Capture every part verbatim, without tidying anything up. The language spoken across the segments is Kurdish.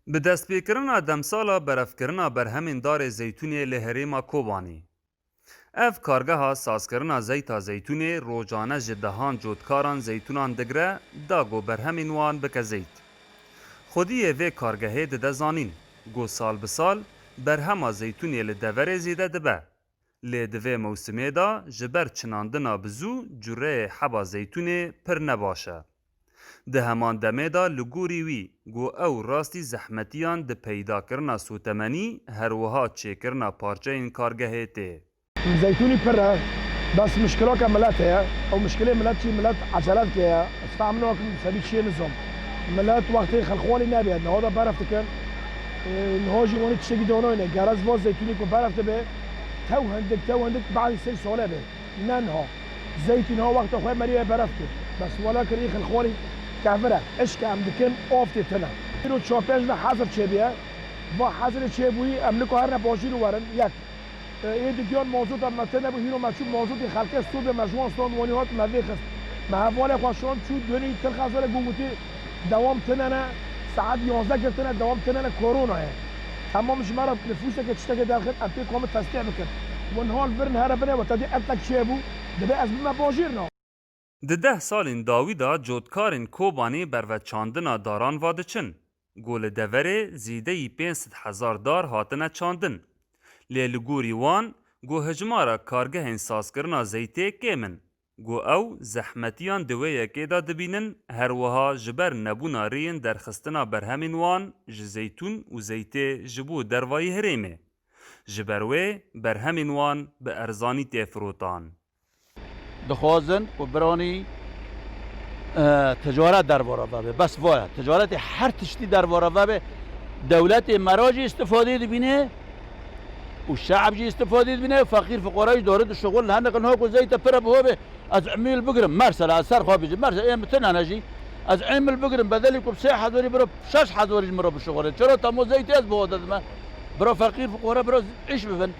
Bi destpêkirina demsala berevkirina berhemên darê zeytûnê li herêma Kobanê, ev kargeha sazkirina zeyta zeytûnê rojane ji dehan cotkaran zeytûnan digire da ku berhemên wan bike zeyt. Xwediyê vê kargehê dide zanîn ku sal bi sal berhema zeytûnê li deverê zêde dibe. Lê di vê mewsimê de ji ber çinandina bi zû cureyê heba zeytûnê pir ne baş e. Di heman demê de li gorî wî ku ew rastî zehmetiyan di peydakirina sotemenî her wiha çêkirina parçeyên kargehê tê. Zeytûnî pir e, bes mişkilaka milet heye. Ew mişkilê milet çi? Milet ecele dike ya. Ez fehm nakim, sebî çiyê nizam. Milet wextê xelxwalî nebê, niha da beref dikin. Ê, niha jî wanî tiştekî danoyne. Gerez va zeytûnî ku beref dibe, tew hindik, tew hindik, badî sey sale be. Ne niha. Zeytî niha wexta xwe merî wê beref kir. Bes wala kir, î xelxwalî kevir e. Eşke em dikin, av tê tine. Îro çar pênc ne hezir çêbûye. Va hezirê çêbûyî, em nika herne bajîr û werin. Yek. Ê dikiyan mazota me tine bû, hîro me çû mazotê xelkê stûdê me ji wan stand wanî hat me vê xist. Me hevalê xwe şand çû, dönî tilxa zere gû gotî dewam tine ne, saet yanzdeh girtine, dewam tine ne, korona ye. Temam ji me re nifûseke tiştekê derxin, em pê kamin testîh bikin. Win hal birin here binê we tedî etlek çêbû, dibe ez bime bajîr na. Di deh salên dawî de cotkarên Kobanê berveçandina daran va diçin. Ku li deverê zêdeyî pênc sed hezar dar hatine çandin. Lê li gorî wan, ku hejmara kargehên sazkirina zeytê kêm in. Ku ew zehmetiyan di wê yekê de dibînin, her wiha ji ber nebûna rêyên derxistina berhemên wan ji zeytûn û zeytê ji bo dervayî herêmê. Ji ber wê berhemên wan bi erzanî tê firotan. Dixwazin ku biranî, e, ticaret dervara vebe. Bes vaya. Ticaretê her tiştî dervara vebe. Dewletê me ra jî îstifadê dibîne û şe'b jî îstifadê dibîne. Feqîr fuqara jî dore dişuxul. Hene qin ha ku zeyte pire bihobe. Ez emîl bigirim. Mersela ez ser xwe bijim. Mersela ê min tine ne jî. Ez emîl bigirim. Bedelî ku bi sê hezarî bira şeş hezarî ji min re bişuxulin. Çira temo zeytê ez biho didime. Bira feqîr fuqara bira îş bibin.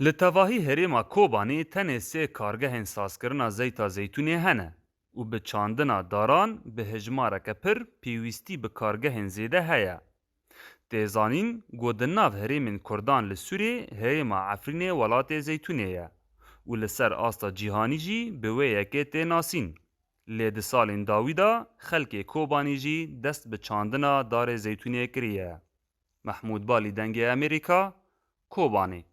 Li tevahî herêma Kobanê tenê sê kargehên sazkirina zeyta zeytûnê hene û bi çandina daran bi hejmareke pir pêwîstî bi kargehên zêde heye. Tê zanîn ku di nav herêmên Kurdan li Sûrê herêma Efrînê welatê zeytûnê ye û li ser asta cîhanî jî bi wê yekê tê nasîn. Lê di salên dawî de xelkê Kobanê jî dest bi çandina darê zeytûnê kiriye. Mehmûd Balî, Dengê Amerîka, Kobanê.